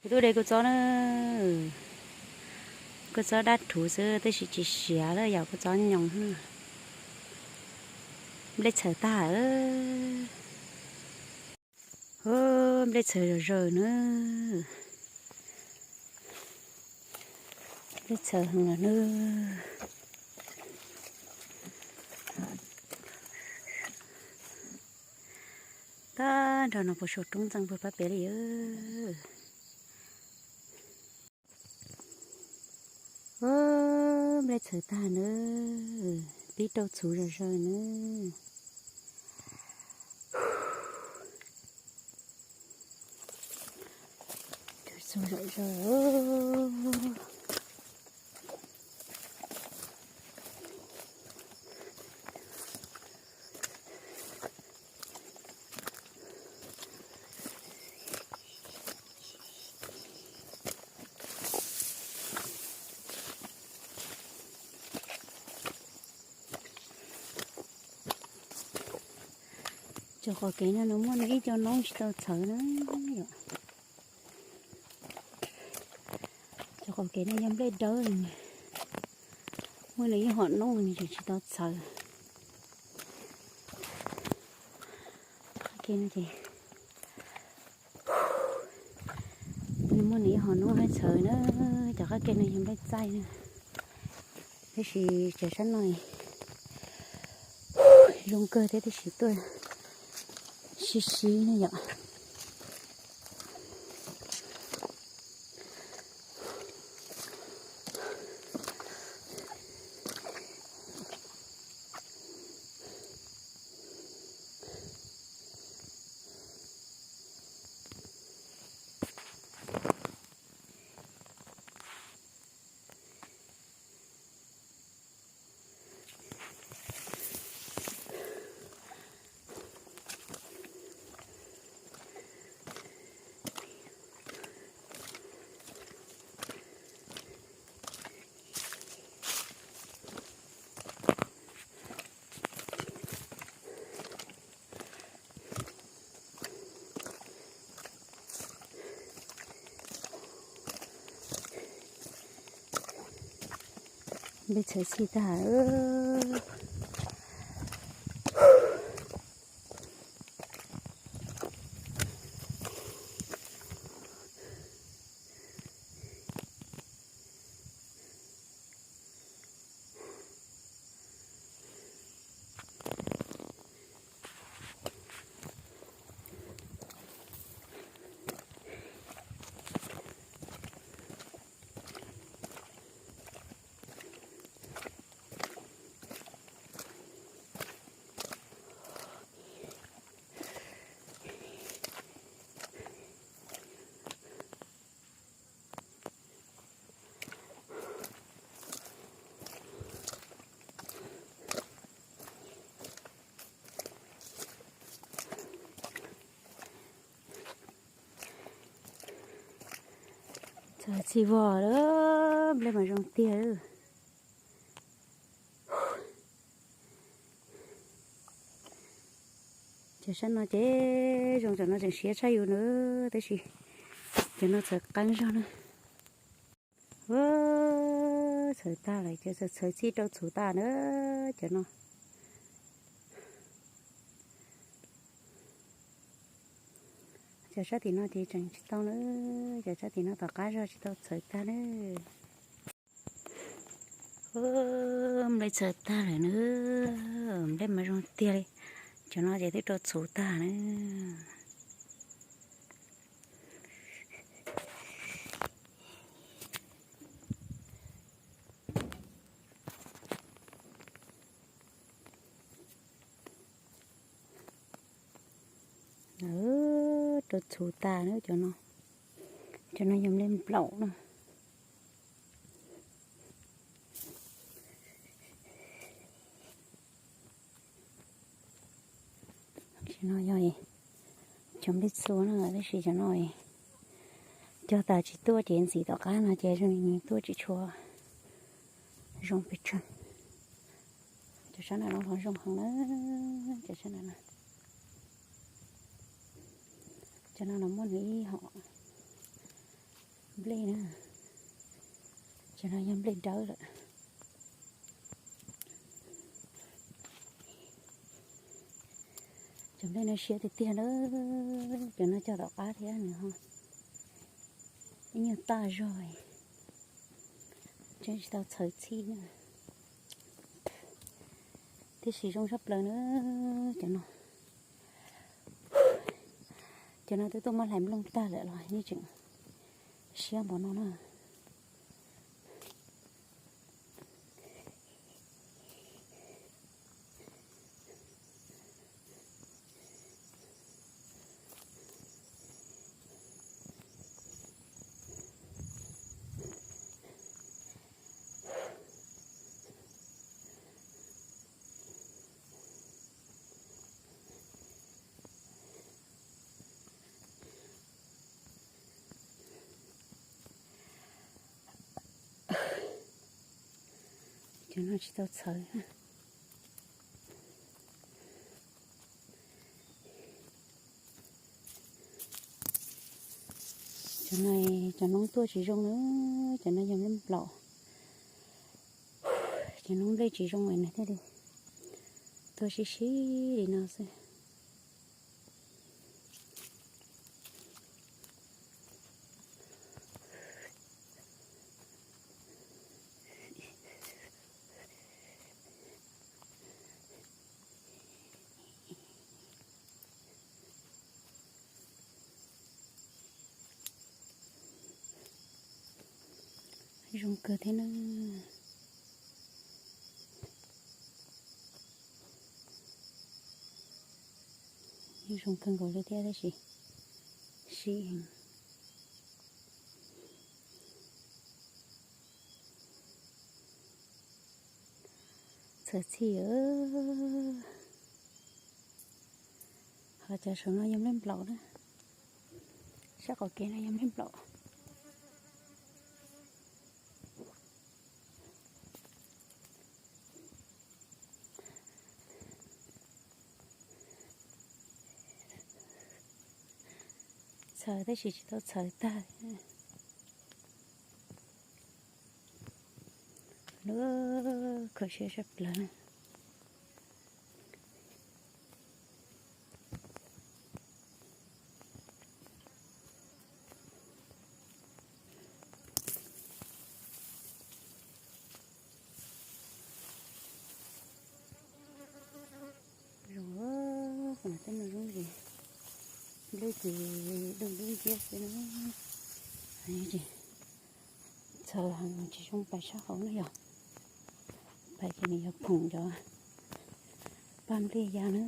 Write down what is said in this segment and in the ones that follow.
Tuaj de kua txob na, kua txob dab rhuv xwb tab sis tsis siav lawm yom, kua txob nyoos. Nplej txhawv tag. Nplej txhawv zom zaws na. Nplej txhawv heev lawm na. Tag nrho no puas saum roob ntxeev puag pab pem li. Nplej txhawv tag na, pib rau txhuv zom zaws na. Txhuv zom zaws. Cov qhov kev no nws muaj nws ib co noob tsis tau txhawv na yom. Cov qhov kev no yog nplej dawb, muaj nws ib hom noob nws tseem tsis tau txhawv. Qhov kev no ces nws muaj nws ib hom noob txhawv na, cov qhov kev no yog nplej txaij na. Tab sis cov sab no zoo kawg thiab tab sis tuaj sib sib na yom. Nplej txhawv txhij tag. Txhawv txhij vog lawm, nplej mas zoo tiag. Cov sab no ces zoo, cov no tseem siav tshaj yus na, tab sis cov no txhawv qeeb zog na. Txhawv tag lawm, cov txhawv txhawv txhij rau txhuv tag na, cov no. Cov sab tim no ces tseem tsis tau na, cov sab tim no tom qab zog tsis tau txhawv tag na. Nplej txhawv tag lawm na, nplej mas zoo tiag li. Cov no ces twb rau txhuv tag na. Rau txhuv tag na cov no. Cov no yog nplej nplaum na. Cov no yog cov nplej txua na, tab sis cov no cog tas tsis tuaj ces ntxiv tom qab no ces zoo li tuaj tsis tshua zoo pes tsawg. Cov sab nram no los zoo heev na, cov sab nram no. Cov no los muaj nws ib hom Nplej na, cov no yog nplej dawb lawm. Cov nplej no siab tiag tiag na, cov no cog tom qab thiab nws ho ib nyuag taj zog, tseem tsis tau txhawv txhij na. Tiam sis zoo tshaj plaws na, cov no, cov no twb tuaj muab hlais nplooj tag lawm los yeej tseem siab npaum no na. Cov no tsis tau txhawv. Cov no, cov noob tuaj tsis zoo na, cov no yog nplej nplaum. Cov noob nplej tsis zoo es nws thiaj li tuaj sib sib li no xwb. Zoo kawg thiab na. Zoo kawg nkaus li thiab tab sis sib heev. Txhawv txhij. Ho cov saum no yog nplej nplaum na. Sab qaum kev no yog nplej nplaum. Txhawv tab sis tsis tau txhawv tag. Lub kho siab sab plaws na. Zoo, tej no zoo li nplej ces dub nciab nciab xwb na. Txhawv heev tsis zoo pais sab hauv na yog. Pais ces nws yog phoom cov paj nplej ya na.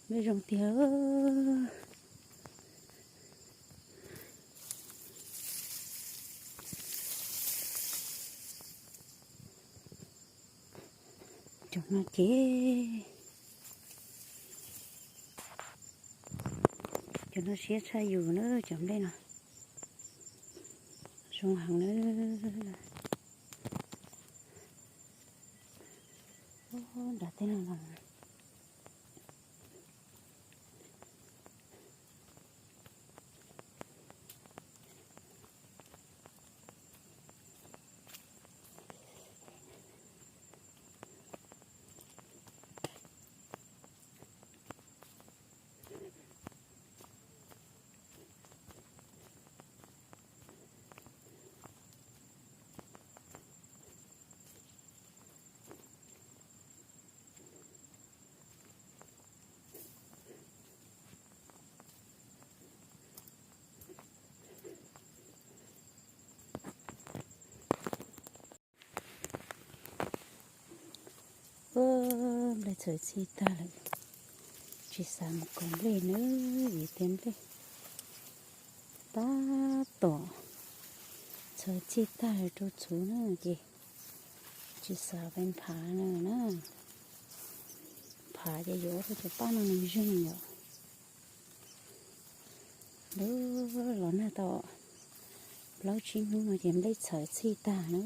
Nplej zoo tiag. Cov no ces, cov no siab tshaj yus na, cov nplej no zoo heev na. Nram tej no los. Nplej txhawv txhij tag lawm, tsis xav mus kov nplej na, vim tias nplej tab tom txhawv txhij tag lawm rau txhuv na ces tsis xav pais nphav na na. Nphav ces yuav ua rau cov paj no nws zeeg yom. Lub los nag tau, Plaub tsib hnub no ces nplej txhawv txhij tag na.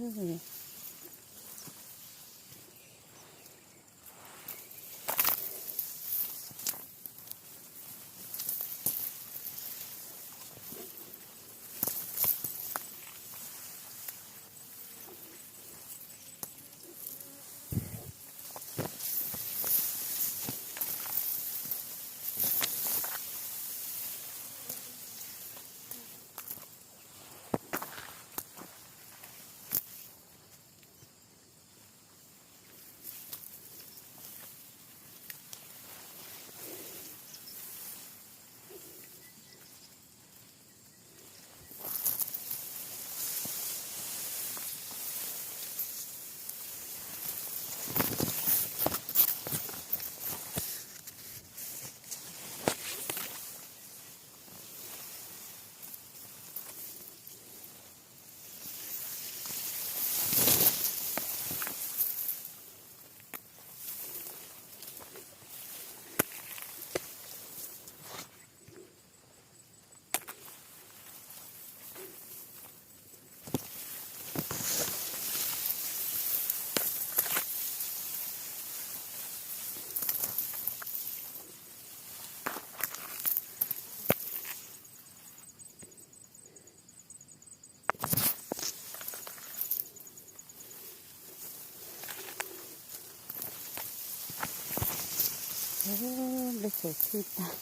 Nplej txhawv txhij tag.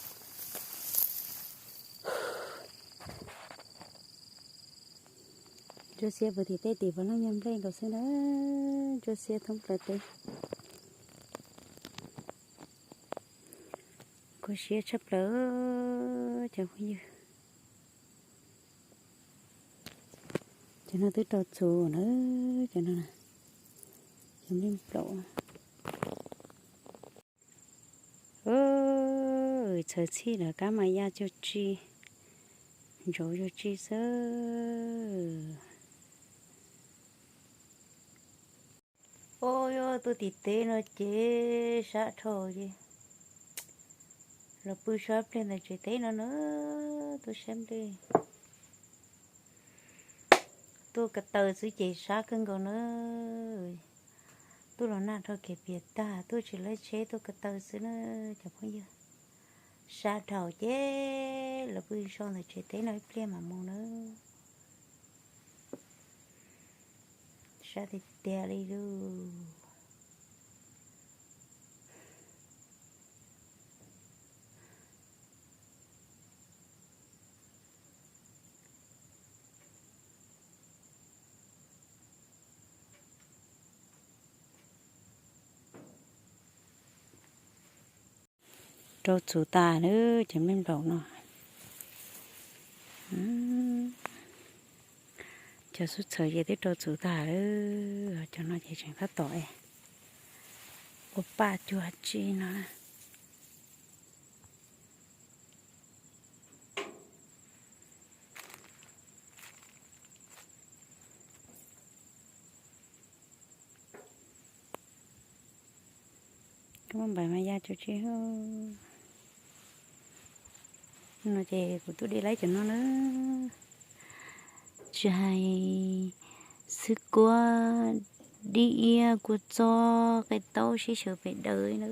Ntsuab xiab puag tim teb tim puav leej yog nplej nkaus xwb na. Ntsuab xiab thoob plaws teb. Kua siab tshaj plaws cov phooj ywg. Cov no twb rau txhuv na, cov no, cov nplej nplaum. Txhawv txhij lawm, kab mas ya cuag tsi, ntsaum cuag tsi xwb. Ua, yog tuaj tim teb no ces sab dhau ces los pw so ib pliag ntawm tsev teb no na, tuaj saib nplej. Tuaj ko taw xwb ces sab kawg nkaus na. Tuaj los nag dhau kev piam tag, tuaj tsis laib tsheb tuaj ko taw xwb na cov phooj ywg. Sab dhau ces los pw so ntawm tsev teb no ib pliag mam mus na. Sab tiag tiag li lub. Rau txhuv tas lawm cov nplej nplaum no. Cov xub txhawv ces twb rau txhuv tas lawm, cov no ces tseem tab tom ua paj cuag tsi no. Koj muab npaim mas ya cuag tsi. No ces kuv tuaj de laib cov no na. Tsis hais xwb kuab, dib iab, kua txob, qe taub sib xyaw pes daws na.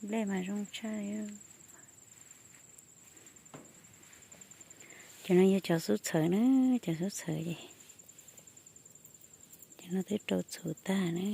Nplej mas zoo tshaj. Cov no yog cov xub txhawv na, cov xub txhawv ces cov no twb rau txhuv tag na.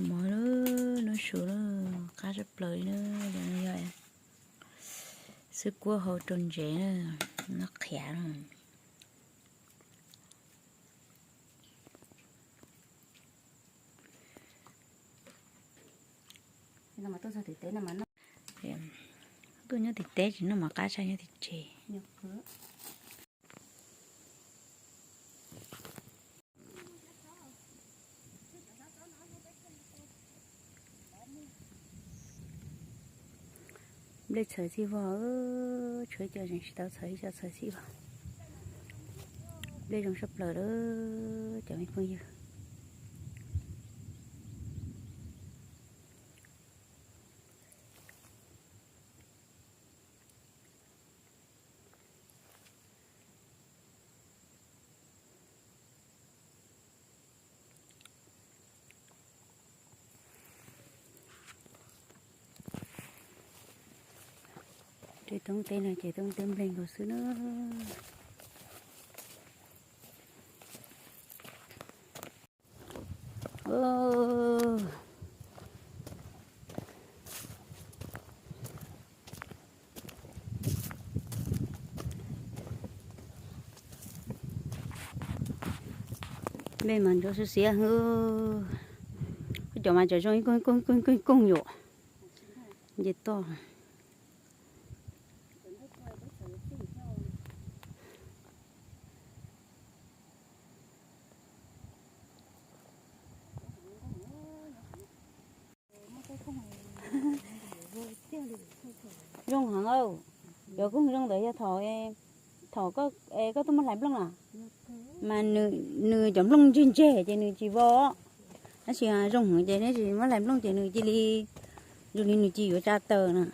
Mov lawm, noj su lawm, qab tshaj plaws li na. Cov no yog xwb kuab hau rau ntsev na, noj qhiav na. Tuaj nyob tim teb tsis noj mov qab tshaj nyob tim tsev. Nplej txhawv txij vog, tshuav cov zeem tsis tau txhawv, ib co txhawv txij vog. Nplej zoo saj plaws lawm cov me phooj ywg. Tej toob teb no ces toob teb nplej nkaus xwb na. Nplej mas ntsuab xiab xiab, cov mas cov zoo ib koog koog koog koog yuam nce toj. Zoo heev, cov koog zoo ntawd yog thaum, thaum koj tuaj muab hlais nplooj na, mas nws cov nplooj ntseg ntseg ces nws tsis vau. Tab sis zoo heev ces neb tsis muab hlais nplooj ces nws cia li, zoo li nws cia yuav tsa taws na.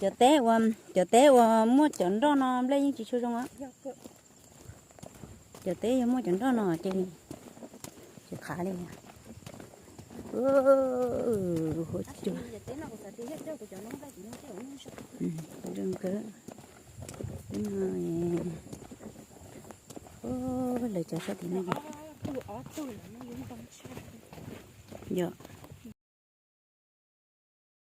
Cov teb uas, cov teb uas muaj cov nroj no nplej yeej tsis tshua zoo. Cov teb yog muaj cov nroj no ces tsis qhav li. Lawv cov sab tim no yog